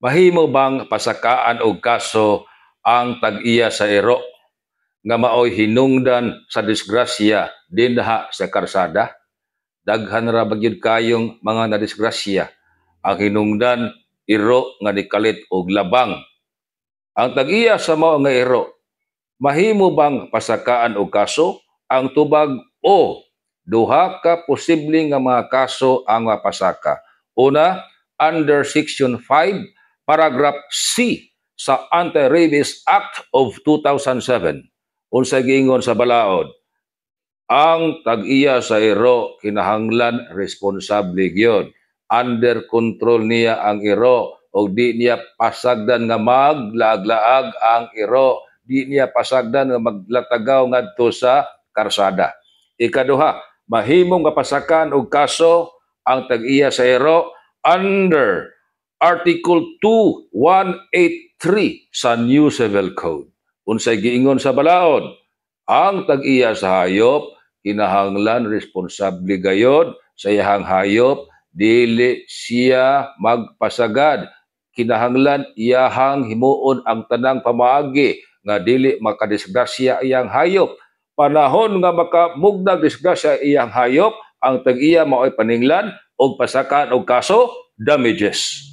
Mahimo bang pasakaan og kaso ang tag-iya sa iro nga maoy hinungdan sa disgrasya dinha sa karsada? Daghan ra ba gyud kayong mga nadisgrasya. Ang hinungdan, iro nga nikalit og labang. Ang tag-iya sa mao nga iro, mahimo bang pasakaan og kaso? Ang tubag, o. Duha ka posible nga mga kaso ang mapasaka. Una, under Section 5, Paragraph C sa Anti-Rabies Act of 2007. Unsay giingon sa balaod? Ang tag-iya sa iro kinahanglan responsable gyud. Under control niya ang iro og di niya pasagdan nga maglaag-laag ang iro. Di niya pasagdan nga maglatagaw ngadto sa karsada. Ikaduha, mahimong mapasakan og kaso ang tag-iya sa iro under Article 2183 sa New Civil Code. Unsay giingon sa balaod? Ang tag-iya sa hayop kinahanglan responsable gayod sa iyang hayop, dili siya magpasagad. Kinahanglan iyahang himuon ang tanang pamaagi nga dili makadisgrasya iyang hayop. Panahon nga makamugnag disgrasya iyang hayop, ang tag-iya mao'y paninglan og pasakan og kaso, damages.